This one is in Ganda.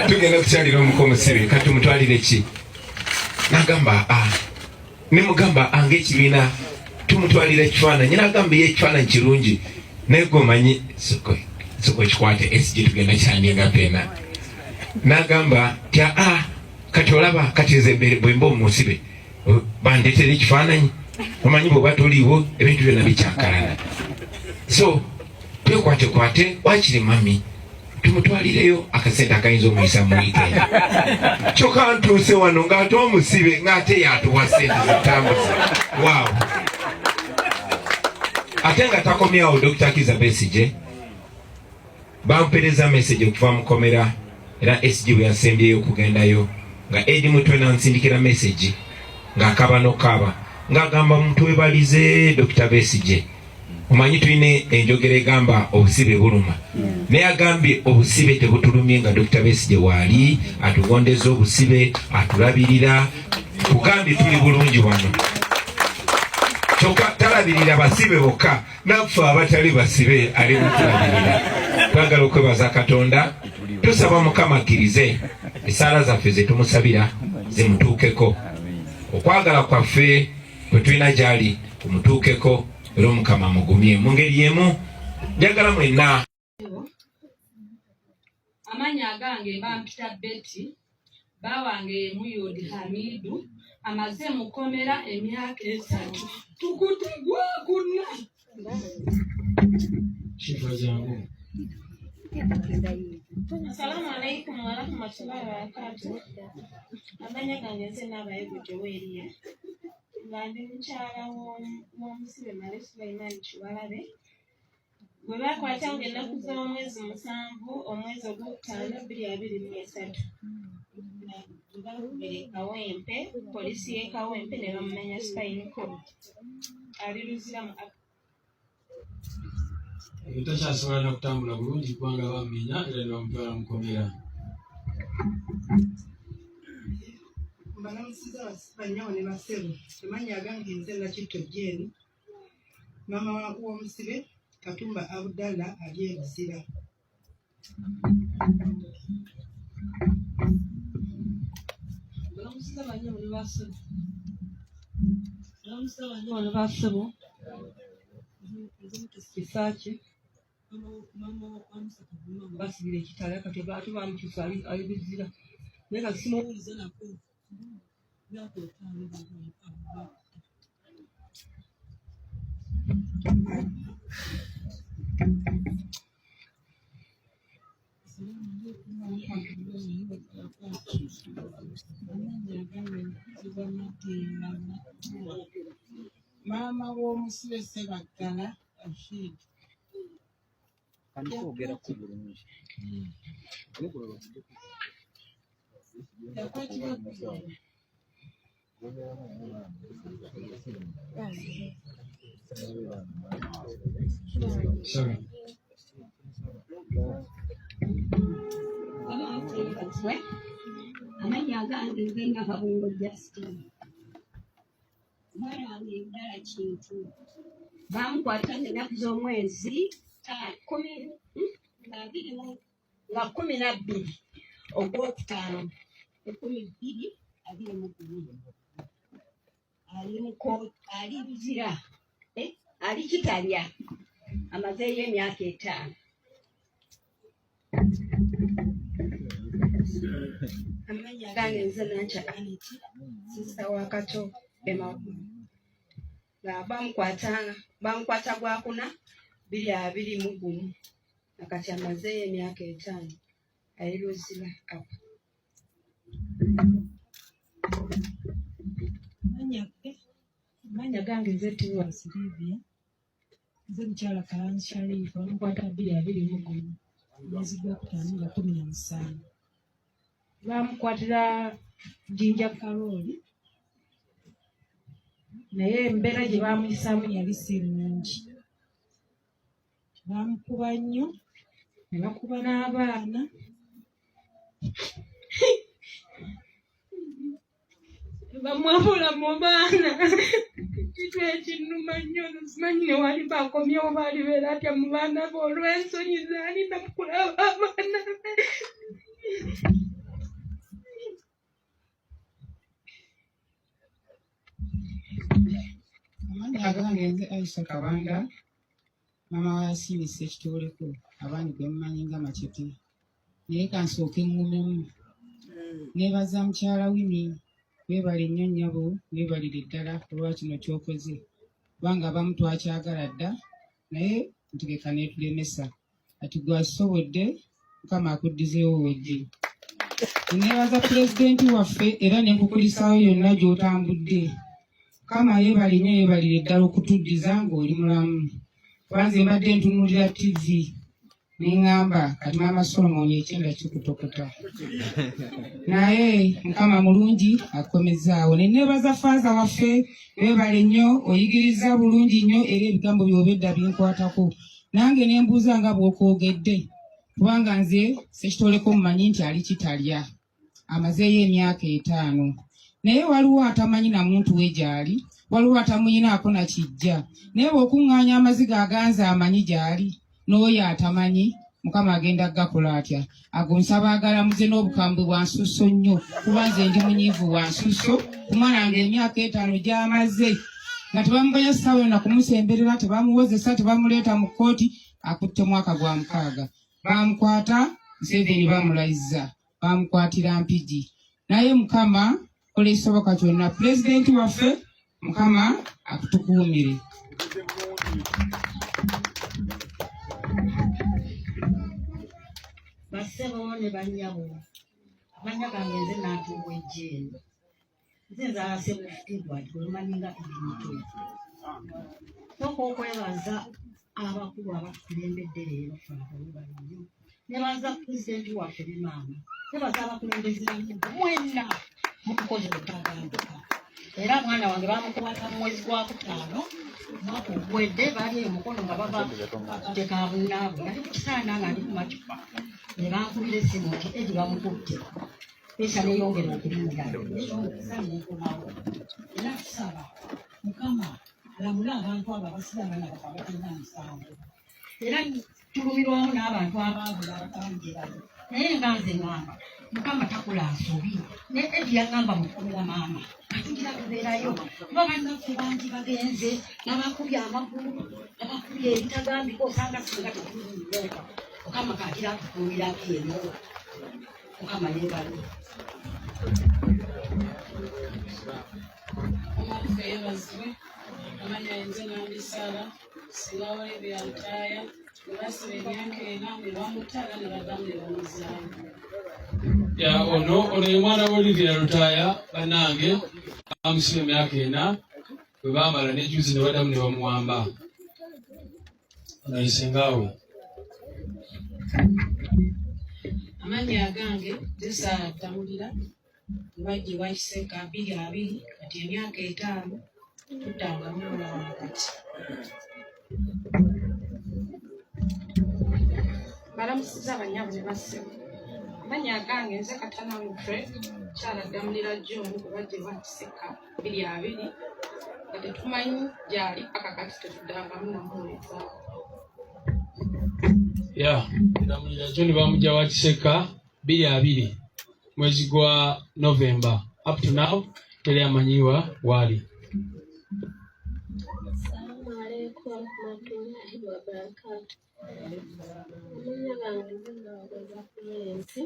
Tugenda kukyalira omuko omusibe, kati tumutwalire ki? Nagamba a nemugamba anga ekibiina tumutwalira ekifaananyi. Nagamba ye ekifaananyi kirungi, naye gwe omanyi soko ekikwate SG tugenda kyandinga pena. Nagamba ti a kati olaba kati nze bwemba omusibe bandetera ekifaananyi, omanyi bwoba toliiwo ebintu byonna bikyankalana, so twekwatekwate wakiri mami tumutwalireyo akasente akayinza omuyisa mu weekend. Kyokka ntuuse wano ng'ate omusibe ng'ate yatuwa sente zitambuza. Waaw, ate nga takomyawo. Dr. Kiza Besigye bampereza message okuva mukomera, era SG bwe yasembyeyo okugendayo nga Edi Mutwe nansindikira message ng'akaba n'okaaba ng'agamba mutwebalize Dr. Besigye. Omanyi tulina enjogera egamba obusibe buluma, naye agambye obusibe tebutulumye nga Dr. Besigye waali atugondeza obusibe, atulabirira, kugambye tuli bulungi wano. Kyokka talabirira basibe bokka, naffe abatali basibe ali mutulabirira. Twagala okwebaza Katonda, tusaba Mukama akkirize esaala zaffe zetumusabira zimutuukeko, okwagala kwaffe kwe tulina gyali kumutuukeko, era Omukama mugumye. Mu ngeri y'emu njagala mwenna. Amannya agange bampita Betty, bawange ye Muyodi Hamidu, amaze mukomera emyaka 3, tukute gwakuna. Shifa jangu. Assalamu alaikum warahmatullahi wabarakatuh. Amannya gange nze Naabayego Joweria, nga ndi mukyala w'omusibe Male Sulaiman Kiwalabe gwe baakwata ng'ennaku z'omwezi 7 omwezi ogwokutaano 2023. Bakubira e Kawempe, poliisi y'e Kawempe ne bamumenya spine cord. Ali Luzira mu Oyo takyasobola na kutambula bulungi kubanga bamumenya era ne bamutwala mu kkomera. Mbalamusiza bannyabo ne bassebo. Amannya agange nze Nakitto Jane, maama w'omusibe Katumba Abdallah ali e Luzira. Mbalamusiza bannyabo ne bassebo. Mbalamusiza bannyabo ne bassebo. Nze Mutesi Kisaakye, maama wa Musa Kavuma nga basibira ekitala, kati ate bamukyusa ali Luzira, naye kati simuwuliza nako myaka 5. Maama w'omusibe Ssebaggala Rashid. Yakwatibwa Sorry. Amannya agange nze Nakabungo Justin. Mwana wange ddala Kintu bamukwata ennaku z'omwezi kumi abiri nga 12 ogwokutaano 2021. Ali muko ali Luzira, ali Kitalya, amazeeyo emyaka 5. Amannya agange nze Nankya Aniti, sister wa Kato Emagulu. Nga bamukwata gwakuna 2021, nakati amazeeyo emyaka 5, ali Luzira apa. Amannya gange nze Tiwa Silivia, nze mukyala Kalanzi Sharifu, bamukwata 2021 omwezi gwokutaano nga 17. Bamukwatira Jinja Karooli, naye embeera gye bamuyisaamu yali si nnungi. Bamukuba nnyo ne bakuba n'abaana. Bamwabula mu baana, kintu ekinnuma nnyo. Simanyi ne wali bakomyewo balibeera atya mu baana be olw'ensonyi zaalina mu kulaba abaana be. Aisha Kabanda, maama wa Yasini Ssekitooleko, abaani gwe mumanyi nga Macepe. Naye kansooke ŋŋumemu. Neebaza mukyala Winnie, weebale nnyo nnyabo, weebalire ddala olwa kino ky'okoze. Kubanga abamu twakyagala dda, naye ntegeka n'etulemesa. Kati gwe akisobodde, Mukama akuddizeewo wejje. Neebaza pulezidenti waffe era ne nkukulisaayo yonna gy'otambudde. Mukama yeebale nnyo yeebalire ddala okutuddiza ng'oli mulamu. Kuba nze mbadde ntunuulira ttivi ne ŋŋamba kati maama Solomon ekyenda kikutokota. Naye Mukama mulungi akukomezzaawo. Ne neebaza faaza waffe weebale nnyo oyigiriza bulungi nnyo era ebigambo by'obedda binkwatako. Nange ne mbuuza nga bw'okwogedde kubanga nze Ssekitooleko mmanyi nti ali kitalya amazeeyo emyaka etaano naye waliwo atamanyi na muntu we gy'ali waliwo atamuyinaako na kijja naye bw'okuŋŋaanya amaziga aganze amanyi gy'ali n'oyo atamanyi Mukama agenda kugakola atya ago nsaba agalamuze n'obukambwe bwa nsusso nnyo kuba nze ndi munyiivu wa nsusso kumwana nga emyaka etaano gy'amaze nga tebamugoya ssaawa yonna kumusemberera tebamuwozesa tebamuleeta mu kkooti akutte mwaka gwa mukaaga baamukwata Museveni bamulayizza baamukwatira Mpigi naye Mukama kola ekisoboka kyonna pulezidenti waffe Mukama akutukuumire. Bassebo ne bannyabo, amannya gange nze Nantumbwe Jane. Nze nzaala Ssebuufu Edward gwe mumanyi nga Eddy Mutwe. Sooka okwebaza abakulu abatukulembedde leero ffe abawebale nnyo. Nebaza pulezidenti waffe ne maama. Nebaza abakulembeze banne mwenna mutukoze obutagambika. Era mwana wange bamukwata mu mwezi gwa kutaano omwaka oguwedde baali eyo Mukono nga bava akadde ka bunnaabwe. Nali ku kisaana nga ndi ku macupa ne bankubira essimu nti Eddy bamukutte. Pesa neyongera okulinda neyongera nekomawo era tusaba Mukama alamule abantu abo abasibe abaana baffe abatalina musango era tulumirwamu n'abantu abaabula abatamanyi gye bali naye nga nze ŋŋamba Mukama takola nsobi ne Edi yaŋŋamba mukukomera maama katugira tubeerayo kuba bannaffe bangi bagenze nabakubye amagulu nabakubye ebitagambika osanga singa tetuliiyo Mukama kagira atukuumirako eno. Mukama yeebale. Mukama waffe yeebazibwe. Amanya nze Nambi Sarah, singa Olivia Lutaaya, bwe basiba emyaka ena ne bamutta era ne baddamu ne bamuzzaayo. Ya ono ono ye mwana wa Olivia Lutaaya bannange bamusiba emyaka ena bwe baamala ne juzi ne baddamu ne bamuwamba. Ono ye sengaawe. Amannya agange nze Sarah Ddamulira bajja ewa Kisekka bbiri abiri kati emyaka etaano tuddangamu mulaba kati. Balamusiza bannyabo ne bassebo. Amannya agange nze Katana Wilfred, mukyala Ddamulira John gwe bajja ewa Kisekka bbiri abiri nga tetumanyi gy'ali paka kati tetuddangamu namuwulizaako. Ya Ddamulira John bamujja wa Kisekka bbiri abiri mwezi gwa November up to now teri amanyiwa waali. Assalamu alaikum warahmatullahi wabarakatuh. Amannya gange nze Nawagoza Florence.